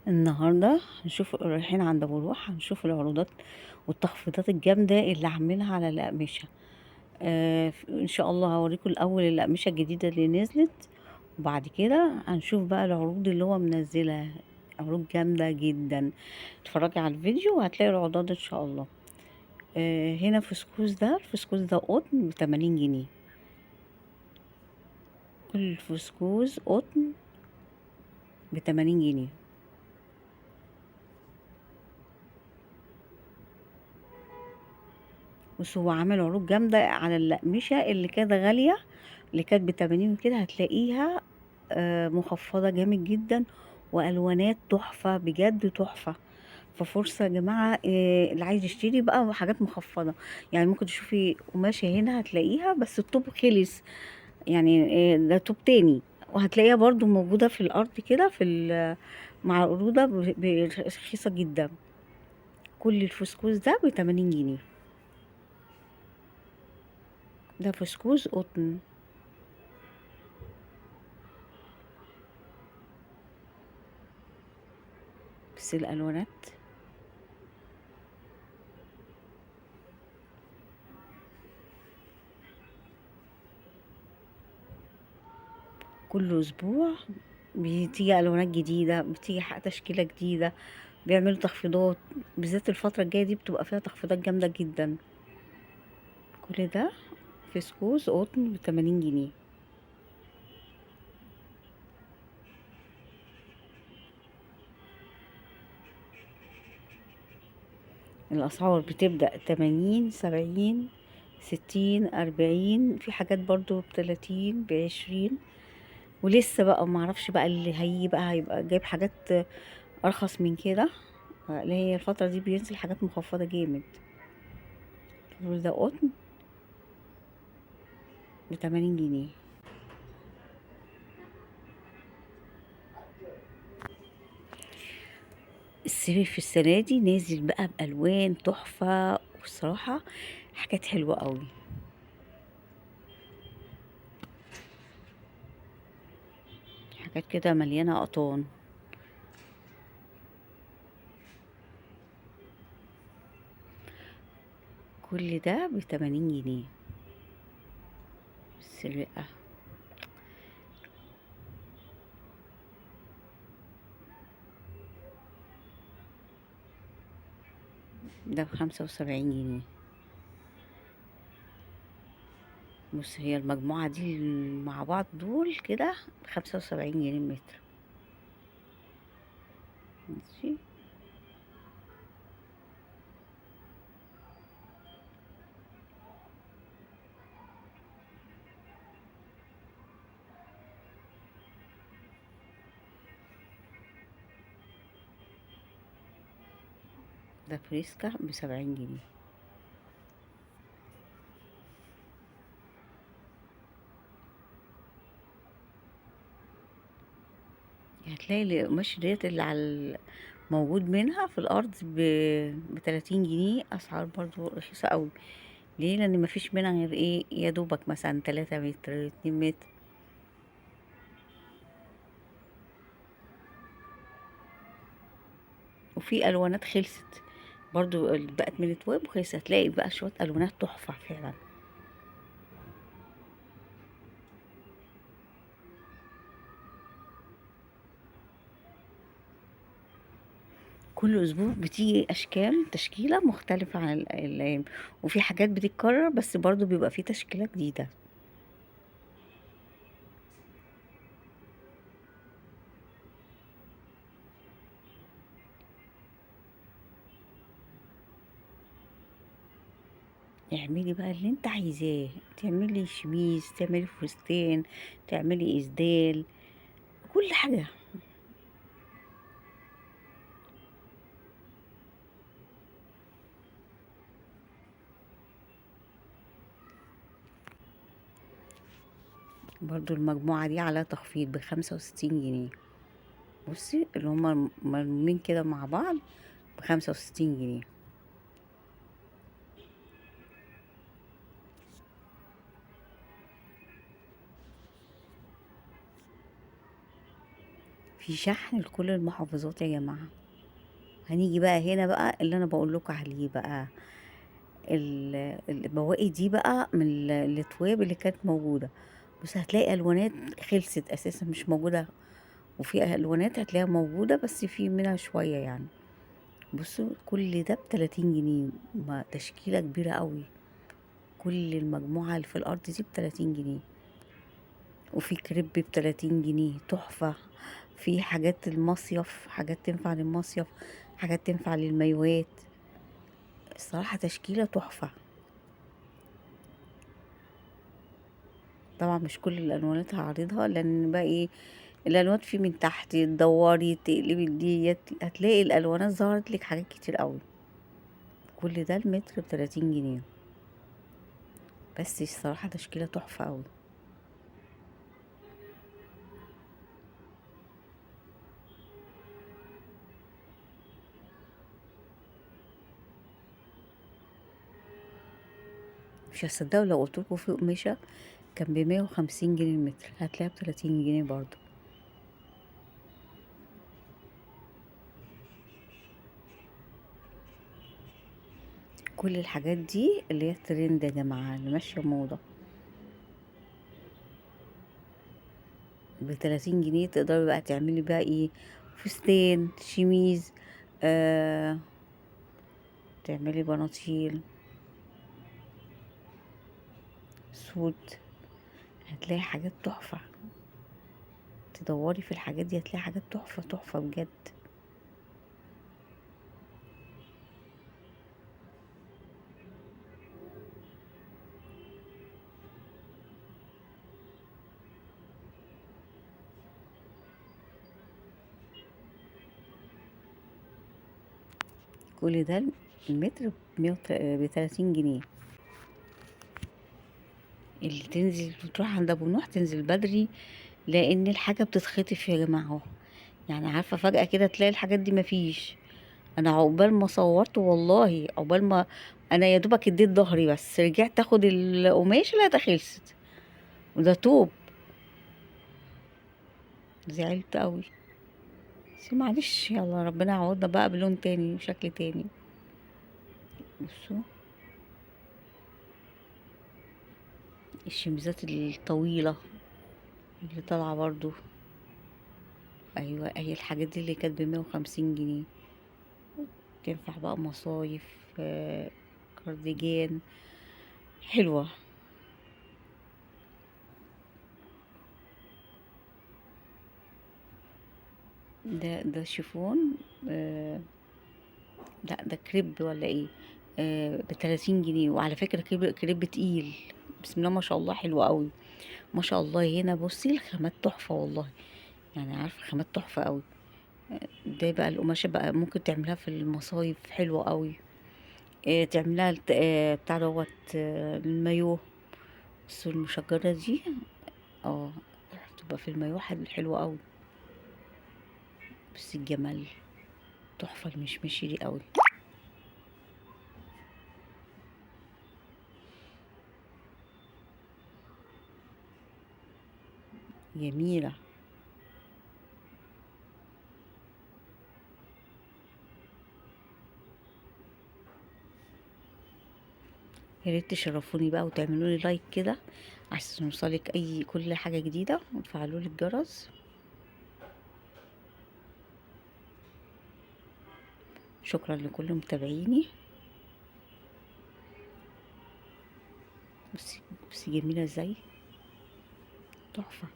النهارده هنشوف رايحين عند ابو روح، هنشوف العروضات والتخفيضات الجامدة اللي عاملينها على الاقمشة. ان شاء الله هوريكم الاول الاقمشة الجديدة اللي نزلت، وبعد كده هنشوف بقى العروض اللي هو منزلها، عروض جامدة جدا. اتفرجي على الفيديو وهتلاقي العروضات ان شاء الله. هنا فسكوس، ده الفسكوس ده قطن ب80 جنيه. كل الفسكوس قطن ب80 جنيه. بصوا هو عامل عروض جامدة على الأقمشة اللي كانت غالية، اللي كانت ب80 وكده، هتلاقيها مخفضة جامد جدا، وألوانات تحفة بجد تحفة. ففرصة يا جماعة، اللي عايز يشتري بقى حاجات مخفضة، يعني ممكن تشوفي قماشة هنا هتلاقيها بس الطوب خلص، ده طوب تاني، وهتلاقيها برضو موجودة في الأرض كده مع القرودة رخيصة جدا. كل الفسكوس ده ب80 جنيه. ده فسكوس قطن. بس الألوانات كل أسبوع بتيجي ألوانات جديدة، بتيجي تشكيلة جديدة، بيعملوا تخفيضات، بالذات الفترة الجاية دي بتبقى فيها تخفيضات جامدة جدا. كل ده فسكوس قطن ب80 جنيه. الأسعار بتبدأ 80، 70، 60، 40، في حاجات برضو ب30، ب20، ولسه بقى معرفش بقى اللي هيجي بقى هيبقى جايب حاجات أرخص من كده، اللي هي الفترة دي بينزل حاجات مخفضة جامد. ده قطن ب80 جنيه. الصيف السنة دي نازل بقى بألوان تحفة، والصراحة حاجات حلوة قوي. حاجات كده مليانة قطان. كل ده ب80 جنيه. السرقة ده ب75 جنيه. بص هي المجموعة دي مع بعض دول كده ب75 جنيه المتر. ماشي. ده فريسكا ب70 جنيه. هتلاقي القماش ديت اللي على موجود منها في الارض ب30 جنيه، اسعار برضو رخيصة قوي. ليه؟ لان مفيش منها غير ايه، يا دوبك مثلا 3 متر، 2 متر. وفي الوانات خلصت برضو، بقت من التواب وخلصت. هتلاقي بقى شوية الوانات تحفة فعلا. كل اسبوع بتيجي اشكال تشكيله مختلفة عن الايام، وفي حاجات بتتكرر بس برضو بيبقى في تشكيله جديدة. اعملي بقى اللي انت عايزاه، تعملي شميس، تعملي فستان، تعملي اسدال، كل حاجة. برضو المجموعة دي على تخفيض ب65 جنيه. بصي اللي هما مرمين كده مع بعض ب65 جنيه. في شحن لكل المحافظات يا جماعة. هنيجي بقى هنا بقى اللي انا بقول لكم عليه بقى، البواقي دي بقى من التواب اللي كانت موجودة. بس هتلاقي الوانات خلصت اساسا مش موجودة، وفي الوانات هتلاقيها موجودة بس في منها شوية يعني. بصوا كل ده ب30 جنيه، ما تشكيلة كبيرة قوي. كل المجموعة اللي في الارض دي ب30 جنيه. وفي كريب ب30 جنيه تحفة. في حاجات المصيف، حاجات تنفع للمصيف، حاجات تنفع للمايوهات. الصراحة تشكيلة تحفة. طبعا مش كل الالوانات هعرضها، لان بقى ايه الالوانات في من تحت، تدوري تقلبي ديت هتلاقي الالوانات ظهرت لك حاجات كتير قوي. كل ده المتر ب30 جنيه. بس الصراحة تشكيلة تحفة قوي. مش هتصدقوا لو قلت لكم في قماشة كان ب150 جنيه المتر، هتلاقيها ب30 جنيه برضو. كل الحاجات دي اللي هي الترند يا جماعة، اللي ماشية موضة. ب30 جنيه تقدري بقى تعملي بقى ايه، فستان، شميز، تعملي بناطيل سود. هتلاقي حاجات تحفة. تدوري في الحاجات دي هتلاقي حاجات تحفة تحفة بجد. كل ده المتر ب30 جنيه. اللي تنزل وتروح عند ابو نوح تنزل بدري، لان الحاجة بتتخطف يا جماعة اهو. عارفه فجاة كده تلاقي الحاجات دي مفيش. انا عقبال ما صورت والله، عقبال ما انا يا دوبك اديت ظهري بس رجعت اخد القماش لا ده خلصت، وده توب. زعلت قوي بس معلش، يلا ربنا يعوضنا بقى بلون تاني وشكل تاني. بصوا الشميزات الطويلة اللي طالعة برضو، ايوه هي الحاجات دي اللي كانت ب150 جنيه. تنفع بقى مصايف، كارديجان، حلوة. ده شيفون، لا ده كريب ولا ايه، ب30 جنيه. وعلى فكرة كريب تقيل، بسم الله ما شاء الله، حلو قوي ما شاء الله. هنا بصي الخامات تحفة والله، عارفة خامات تحفة قوي. ده بقى القماشة بقى ممكن تعملها في المصايف، حلوة قوي. تعملها بتاع دوت، المايوه. بصوا المشجرة دي، تبقى في المايوه حلوة قوي. بصي الجمال، تحفة المشمشي دي قوي. جميلة. يا ريت تشرفوني بقى وتعملوا لي لايك كده عشان يوصلك اي كل حاجة جديدة، وتفعلوا لي الجرس. شكرا لكل متابعيني. بصي جميلة ازاي، تحفة.